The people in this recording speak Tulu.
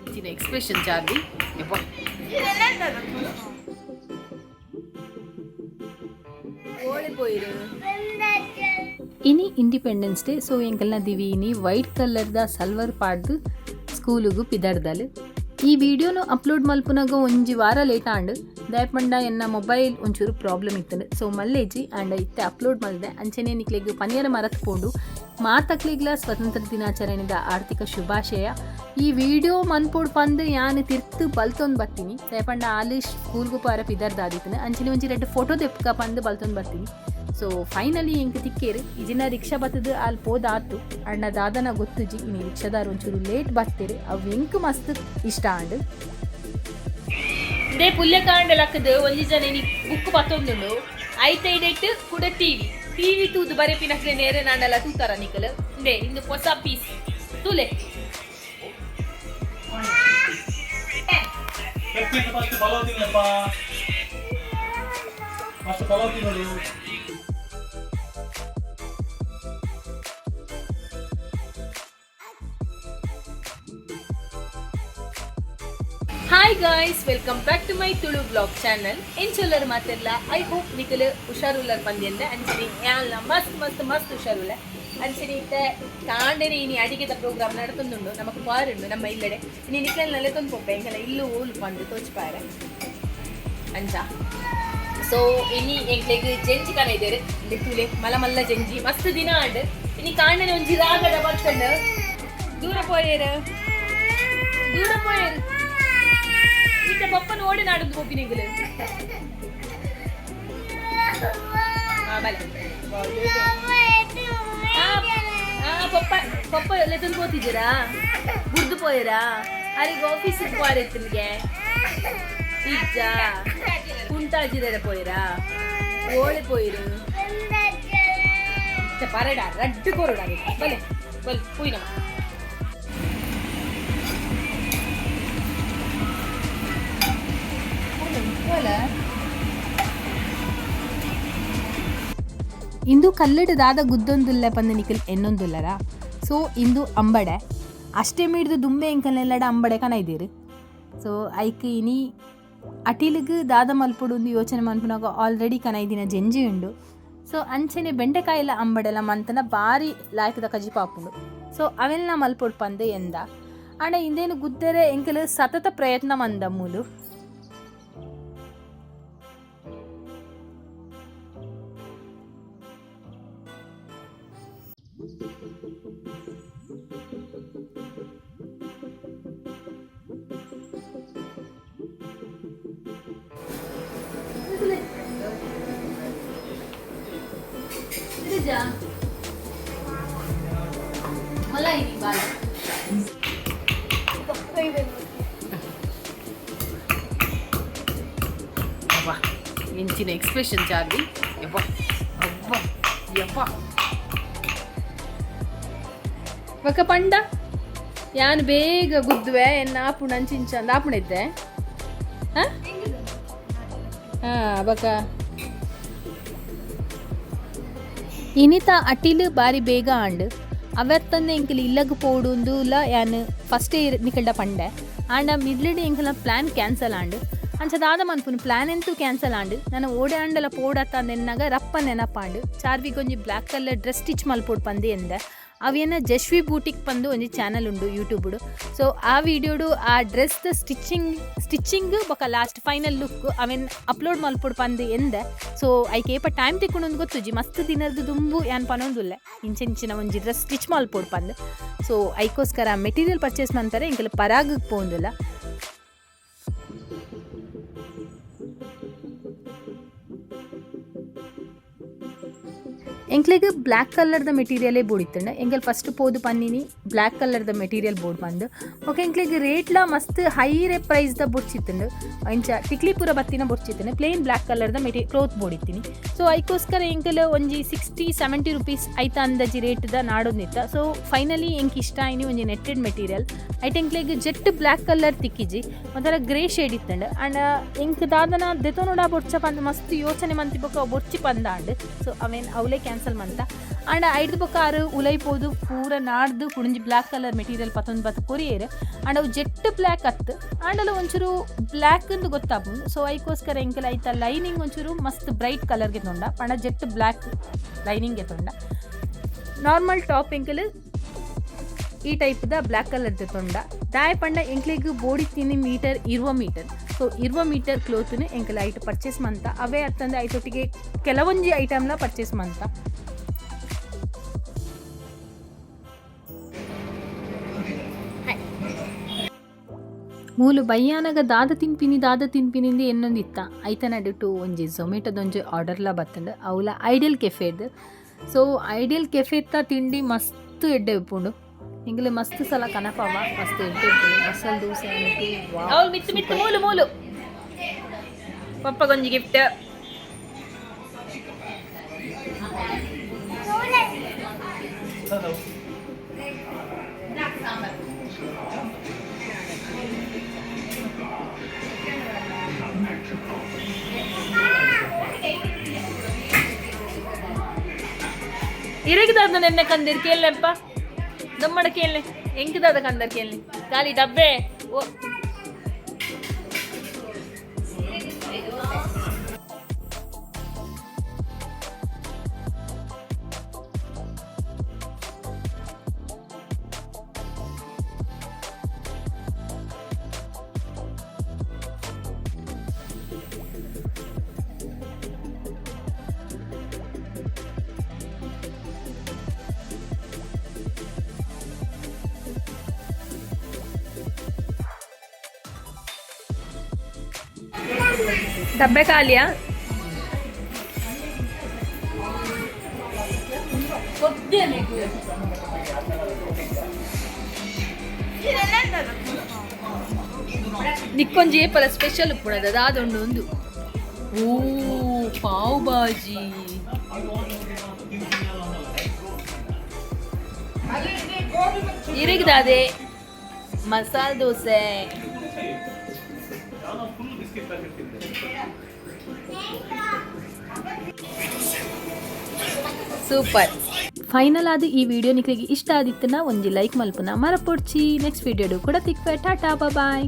ಇಂಚಿನ ಎಕ್ಸ್ಪ್ರೆಷನ್ ಚಾರ್ಲಿ ಯಬ್ಬಾ. ಇನಿ ಇಂಡಿಪೆಂಡೆನ್ಸ್ ಡೇ, ಸೊ ಎಂಕಲ್ನ ದಿವಿ ಇನಿ ವೈಟ್ ಕಲರ್ದ ಸಲ್ವರ್ ಪಾಡ್ದು ಸ್ಕೂಲುಗು ಪಿದರ್ದಲ್. ಈ ವಿಡಿಯೋನು ಅಪ್ಲೋಡ್ ಮಲ್ಪುನಗ ಒಂಜಿ ವಾರ ಲೇಟ್ ಆಂಡ್. ದಾಯೆ ಎನ್ನ ಮೊಬೈಲ್ ಒಂಚೂರು ಪ್ರಾಬ್ಲಮ್ ಇತ್ತಂಡು, ಸೊ ಮಲ್ಲೇಜಿ ಆಂಡ್ ಇತ್ತೆ ಅಪ್ಲೋಡ್ ಮಲ್ದೆ. ಅಂಚನೆ ನಿಕ್ಲೆಗ್ ಪನಿಯರ ಮರತ್ ಪೋಂಡು, ಮಾತಕ್ಲೆಗ್ಲ ಸ್ವತಂತ್ರ ದಿನಾಚರಣೆದ ಆರ್ಥಿಕ ಶುಭಾಶಯ. ಈ ವಿಡಿಯೋ ಮನ್ಪೋಡ್ ಪಂದ್ ಯಾನ್ ತಿರ್ತು ಬಲ್ತೊಂದು ಬರ್ತೀನಿ. ದಾಯೆ ಆಲಿ ಸ್ಕೂಲ್ಗು ಪಾರ ಪಿದರ್ದಾದಿತ್ತನ. ಅಂಚನೆ ಒಂಜಿ ರಡ್ಡ್ ಫೋಟೋ ದೆಪ್ಕ ಪಂದ್ ಬಲ್ತೊಂದು ಬರ್ತೀನಿ. ಸೊ ಫೈನಲಿ ಎಂಕ್ ತಿಕ್ಕೇರು. ಇಜಿನ ರಿಕ್ಷಾ ಬತ್ತದು ಅಲ್ಲಿ ಪೋದಾತು. ಅಣ್ಣ ದಾದನ ಗೊತ್ತುಜಿ, ಇನಿ ರಿಕ್ಷಾದಾರ್ ಒಂಚೂರು ಲೇಟ್ ಬತ್ತೀರಿ. ಅವು ಎಂಕ್ ಮಸ್ತ್ ಇಷ್ಟ ಆಂಡ್. ಇದೇ ಪುಲ್ಯಕಾಂಡ ಲಕ್ಕದು ಒಂಜಿ ಜನ ಇನಿ ಬುಕ್ ಪತ್ತೊಂದುಂಡು. ಐತೈಡೆಟ್ ಕುಡ ಟಿವಿ ಟಿವಿ ತೂದು ಬರೆಪಿನಕ್ಲೆ ನೇರೆ ನಾಂಡಲ ತೂತಾರ ನಿಕಲ್. ಇಂದೆ ಇಂದು ಹೊಸ ಪೀಸ್ ತೂಲೆ. ಫಸ್ಟ್ ಪಲಾವ್ ತಿನ್ನಪ್ಪ, ಫಸ್ಟ್ ಪಲಾವ್ ತಿನ್ನೋದು. Hi guys, welcome back to my Tulu vlog channel. ಎಂಚೊಲ್ಲರ್ ಮಾತೆರ್ಲ? I hope ನಿಕಲ್ ಹುಷಾರುಲ್ಲರ್ ಪಂದ್ಯಂದೆ. ಅಂಚನೆ ಯಾನ್ಲ ಮಸ್ತ್ ಮಸ್ತ್ ಮಸ್ತ್ ಹುಷಾರುಲ್ಲ. ಅಂಚನೆ ಇತ್ತೆ ಕಾಂಡೆನೆ ಇನಿ ಅಡಿಗೆದ ಪ್ರೋಗ್ರಾಮ್ ನಡತೊಂದುಂಡು. ನಮಕ್ ಪಾರುಂಡು ನಮ್ಮ ಇಲ್ಲಡೆ. ಇನಿ ನಿಕಲ್ ನಲೆತೊಂದು ಪೋಪೆ, ಎಂಕಲ ಇಲ್ಲು ಓಲು ಪಂದು ತೋಚ್ಪಾರೆ ಅಂಚ. ಸೊ ಇನಿ ಎಂಕ್ಲೆಗ್ ಜೆಂಜಿ ಕನ ಇದ್ದೇರು. ತೂಲೆ, ಮಲ್ಲ ಮಲ್ಲ ಜೆಂಜಿ. ಮಸ್ತ್ ದಿನ ಆಂಡ್. ಇನಿ ಕಾಂಡನೆ ಒಂಜಿ ರಾಗದ ಬರ್ತಂಡು. ದೂರ ಪೋಯೇರು, ದೂರ ಪೋಯೇರು. ಈತ ಪಪ್ಪನ ಓಡಿ ನಾಡೊಂದು ಪೋಪಿನಿಗುಲು. ಬಲೆ. ಆ, ಆ, ಪಪ್ಪ ಪಪ್ಪ ಲೆತ್ತೊಂದು ಪೋತಿದ್ದೀರಾ? ಬುಡ್ದು ಪೋಯರಾ? ಅರೆಗ್ ಆಫೀಸಿಗೆ ಪೋರೆತ್ತಿನ್ಗೆ ಇಜ್ಜಾ? ಕುಂಟಾಜಿರ ಪೋಯರಾ? ಓಳೆ ಪೋಯಿರು? ಪರಡ ರಡ್ಡು ಕೊರಡ. ಬಲೆ ಬಲೆ, ಪೋಯಿನಮ್ಮ. ಇಂದು ಕಲ್ಲಡ್ ದಾದ ಗುದ್ದೊಂದುಲ್ಲ ಪಂದ ನಿಕಲ್ ಎನ್ನೊಂದುಲ್ಲರ? ಸೊ ಇಂದು ಅಂಬಡೆ. ಅಷ್ಟೇ ಮೀಡ್ದು ದುಂಬೆ ಎಂಕಲ್ನೆಲ್ಲಡ ಅಂಬಡೆ ಕನ ಇದ್ದೀರಿ. ಸೊ ಐಕ್ ಇನಿ ಅಟಿಲ್ಗ್ ದಾದ ಮಲ್ಪೊಡು ಒಂದು ಯೋಚನೆ ಮನ್ಪುನಾಗ ಆಲ್ರೆಡಿ ಕನ ಇದಿನ ಜೆಂಜಿ ಉಂಡು. ಸೊ ಅಂಚನೆ ಬೆಂಡೆಕಾಯಿಲ ಅಂಬಡೆಲ ಮಂತನ ಬಾರಿ ಲಾಯ್ಕದ ಕಜಿಪಾಪುಂಡು. ಸೊ ಅವೆಲ್ಲ ಮಲ್ಪೊಡು ಪಂದ್ ಎಂದ. ಆಂಡ ಇಂದೇನು ಗುದ್ದರೆ ಎಂಕಲ್ ಸತತ ಪ್ರಯತ್ನ ಮಂದ ಮೂಲು. ಮಲ್ಲ ಇನಿ ಬಾಲ. ಅಬ್ಬಾ, ಎಂಚಿನ ಎಕ್ಸ್ಪ್ರೆಷನ್ ಚಾರ್ಲಿ. ಯಬ್ಬಾ, ಅಬ್ಬಾ, ಯಬ್ಬಾ. ಬಕ ಪಂಡ ಯಾನ್ ಬೇಗ ಗುದ್ದುವೆ ಎನ್ನ ಆಪುಂಡು ಅಂಚಿಂಚ ಅಂದ್ ಆಪುಂಡು ಇತ್ತೆ. ಹಾಂ ಹಾಂ ಬಕ ಇನಿತ ಅಟಿಲ್ ಬಾರಿ ಬೇಗ ಆಂಡ್. ಅವತ್ತಂದೆ ಎಂಕಲ್ ಇಲ್ಲಗ್ ಪೋಡುಂದುಲ ಯಾನ್ ಫಸ್ಟೇ ನಿಕಲ್ಡ ಪಂಡೆ. ಆಂಡ ಮಿಡ್ಲಡ್ ಎಂಕಲ್ನ ಪ್ಲ್ಯಾನ್ ಕ್ಯಾನ್ಸಲ್ ಆಂಡ್. ಅಂಚ ದಾದ ಮನ್ಪುನು? ಪ್ಲ್ಯಾನ್ ಎಂತೂ ಕ್ಯಾನ್ಸಲ್ ಆಂಡ್. ನನ ಓಡೆ ಆಂಡಲ ಪೋಡತ್ತ ನೆನ್ನಾಗ ರಪ್ಪ ನೆನಪಾಂಡ್. ಚಾರ್ವಿಗ್ ಒಂಜಿ ಬ್ಲ್ಯಾಕ್ ಕಲರ್ ಡ್ರೆಸ್ ಸ್ಟಿಚ್ ಮಲ್ಪೊಡು ಪಂದ್ ಎಂದೆ. ಅವೇನ ಜಶ್ವಿ ಬೂಟಿಕ್ ಪಂದು ಒಂಜಿ ಚಾನಲ್ ಉಂಡು ಯೂಟ್ಯೂಬ್. ಸೊ ಆ ವಿಡಿಯೋಡು ಆ ಡ್ರೆಸ್ ಸ್ಟಿಚಿಂಗ್ ಸ್ಟಿಚಿಂಗ್ ಬೊಕ ಲಾಸ್ಟ್ ಫೈನಲ್ ಲುಕ್ ಅವೆನ್ ಅಪ್ಲೋಡ್ ಮಲ್ಪೊಡು ಪಂದ್ ಎಂದೆ. ಸೊ ಐಕ್ ಏಪ ಟೈಮ್ ತಿಕ್ಕುಂಡು ಗೊತ್ತುಜಿ. ಮಸ್ತ್ ದಿನದ ದುಂಬು ಯಾನ್ ಪನೊಂದುಲ್ಲೆ, ಇಂಚಿನ ಒಂಜಿ ಡ್ರೆಸ್ ಸ್ಟಿಚ್ ಮಲ್ಪೊಡು ಪಂದ್. ಸೊ ಐಕೋಸ್ಕರ ಮೆಟೀರಿಯಲ್ ಪರ್ಚೇಸ್ ಮನ್ಪರೆ ಎಂಕಲ್ ಪರಾಗ್ ಪೋಂದುಲ್ಲ. ಎಂಕ್ಲೆಗ್ ಬ್ಲ್ಯಾಕ್ ಕಲರ್ದ ಮೆಟೀರಿಯಲೇ ಬೋಡಿತ್ತಂಡ. ಎಂಕಲ್ ಫಸ್ಟ್ ಪೋದು ಪನ್ನಿನಿ ಬ್ಲ್ಯಾಕ್ ಕಲರ್ದ ಮೆಟೀರಿಯಲ್ ಬೋರ್ಡ್ ಬಂದು. ಬೊಕ ಎಂಕ್ಲೆಗ್ ರೇಟ್ಲ ಮಸ್ತ್ ಹೈ ರೇ ಪ್ರೈಸ್ದ ಬೊಡ್ಚಿತ್ತಂಡು. ಇಂಚ ಟಿಕ್ಲಿ ಪೂರ ಬತ್ತಿನ ಬೊಡ್ಚಿತ್ತಂಡು. ಪ್ಲೇನ್ ಬ್ಲ್ಯಾಕ್ ಕಲರ್ದ ಕ್ಲೋತ್ ಬೋಡಿತ್ತೀನಿ. ಸೊ ಐಕೋಸ್ಕರ ಎಂಕಲ್ ಒಂಜಿ 60-70 ರುಪೀಸ್ ಐತ ಅಂದಾಜಿ ರೇಟ್ದ ನಾಡೊಂದಿತ್ತ. ಸೊ ಫೈನಲಿ ಎಂಕ್ ಇಷ್ಟ ಆಯ್ನಿ ಒಂಜಿ ನೆಟ್ಟೆಡ್ ಮೆಟೀರಿಯಲ್. ಐಟ್ ಎಂಕ್ಲೆಗ್ ಜೆಟ್ ಬ್ಲ್ಯಾಕ್ ಕಲರ್ ತಿಕ್ಕಿಜಿ, ಒಂಥರ ಗ್ರೇ ಶೇಡ್ ಇತ್ತಂಡು. ಆಂಡ ಎಂಕ್ ದಾದನ ದೆತೊನುಡ ಬೊಡ್ಚ ಪಂದ್ ಮಸ್ತ್ ಯೋಚನೆ ಮಂತಿ ಬೊಕ ಬೊಡ್ಚಿ ಪಂದಾಂಡ್. ಸೊ ಅವೇನ್ ಅವಲೇ ಕ್ಯಾನ್ಸಲ್. ಕ್ಯಾನ್ಸಲ್ ಮಂತ. ಆಂಡ ಐಡ್ದ್ ಬೊಕ್ಕ ಆರು ಉಲೈ ಪೋದು ಪೂರ ನಾಡ್ದು ಕುಡಿಂಜಿ ಬ್ಲ್ಯಾಕ್ ಕಲರ್ ಮೆಟೀರಿಯಲ್ ಪತ್ತೊಂದು ಬತ್ತು ಕೊರಿಯೆರ್. ಆಂಡ ಅವು ಜೆಟ್ ಬ್ಲ್ಯಾಕ್ ಅತ್ತು, ಆಂಡಲ ಒಂಚೂರು ಬ್ಲ್ಯಾಕ್ ಅಂದ್ ಗೊತ್ತಾಪುಂಡು. ಸೊ ಐಕೋಸ್ಕರ ಎಂಕಲ್ ಐತ ಲೈನಿಂಗ್ ಒಂಚೂರು ಮಸ್ತ್ ಬ್ರೈಟ್ ಕಲರ್ಗೆ ತೊಂಡ ಪಂಡ ಜೆಟ್ ಬ್ಲ್ಯಾಕ್ ಲೈನಿಂಗ್ ತೊಂಡ. ನಾರ್ಮಲ್ ಟಾಪ್ ಎಂಕಲ್ ಈ ಟೈಪ್ದ ಬ್ಲ್ಯಾಕ್ ಕಲರ್ ತೊಂಡ. ದಾಯ ಪಂಡ ಎಂಕ್ಲೆಗ್ ಬೋಡಿ ತಿನ್ನಿ ಮೀಟರ್ 20 ಮೀಟರ್. ಸೊ 20 ಮೀಟರ್ ಕ್ಲೋತ್ನು ಎಂಕಲ್ ಐಟ್ ಪರ್ಚೇಸ್ ಮಂತ. ಅವೇ ಅತ್ತಂದೆ ಐತೊಟ್ಟಿಗೆ ಕೆಲವೊಂಜಿ ಐಟಮ್ಲ ಪರ್ಚೇಸ್ ಮಂತ. ಮೂಲು ಬಯ್ಯಾನಗ ದಾದ ತಿನ್ಪಿನಿ ದಾದ ತಿನ್ಪಿನಿಂದ ಎನ್ನೊಂದಿತ್ತ. ಐತ ನಡುಟು ಒಂಜಿ ಝೊಮ್ಯಾಟೊದೊಂಜಿ ಆರ್ಡರ್ಲ ಬತ್ತಂಡ್, ಅವ್ಲ ಐಡಿಯಲ್ ಕೆಫೆದ್. ಸೊ ಐಡಿಯಲ್ ಕೆಫೆತ್ತ ತಿಂಡಿ ಮಸ್ತ್ ಎಡ್ಡೆ ಉಪ್ಪುಂಡು. ಎಂಕುಲು ಮಸ್ತ್ ಸಲ ಕನಪವ, ಮಸ್ತ್ ಎಡ್ಡೆ ಉಪ್ಪುಂಡು. ಮಸಾಲೆ ದೋಸೆ ಅಂತೂ ವಾವ್. ಅವಳು ಮಿತ್ತು ಮಿತ್ತು ಮೂಲು ಮೂಲು. ಪಪ್ಪಗೊಂಜಿ ಗಿಫ್ಟ್. ಇರಗಿದಾದ ನೆನ್ನೆ ಕಂದಿರ್ ಕೇಳಪ್ಪ ದಮ್ಮಡ ಕೇಳಲೆ ಎಂಕದಾದ ಕಂದರ್ ಕೇಳಲಿ ಖಾಲಿ ಡಬ್ಬೆ ಓ. ಡಬ್ಬೆ ಖಾಲಿಯಾ? ನಿಕ್ಕೊಂಜಿ ಏಪಲ ಸ್ಪೆಷಲ್ ಉಪ್ಪುಣದ ದಾದೊಂಡು ಒಂದು. ಓ, ಪಾವ್ ಬಾಜಿ. ಇರಗಿದಾದೆ ಮಸಾಲೆ ದೋಸೆ. ನಾನು ಫುಲ್ ಬಿಸ್ಕೆಟ್ ಪ್ಯಾಕೆಟ್ ತಿಂದೆ. ಸೂಪರ್. ಫೈನಲ್ ಆದ್ ಈ ವಿಡಿಯೋ ನಿಕ್ಲೆಗ್ ಇಷ್ಟ ಆದಿತ್ತನ ಒಂಜಿ ಲೈಕ್ ಮಲ್ಪುನ ಮರಪೊಡ್ಚಿ. ನೆಕ್ಸ್ಟ್ ವಿಡಿಯೋಡು ಕೂಡ ತಿಕ್ವೆ. ಟಾಟಾ, ಬಾಯ್.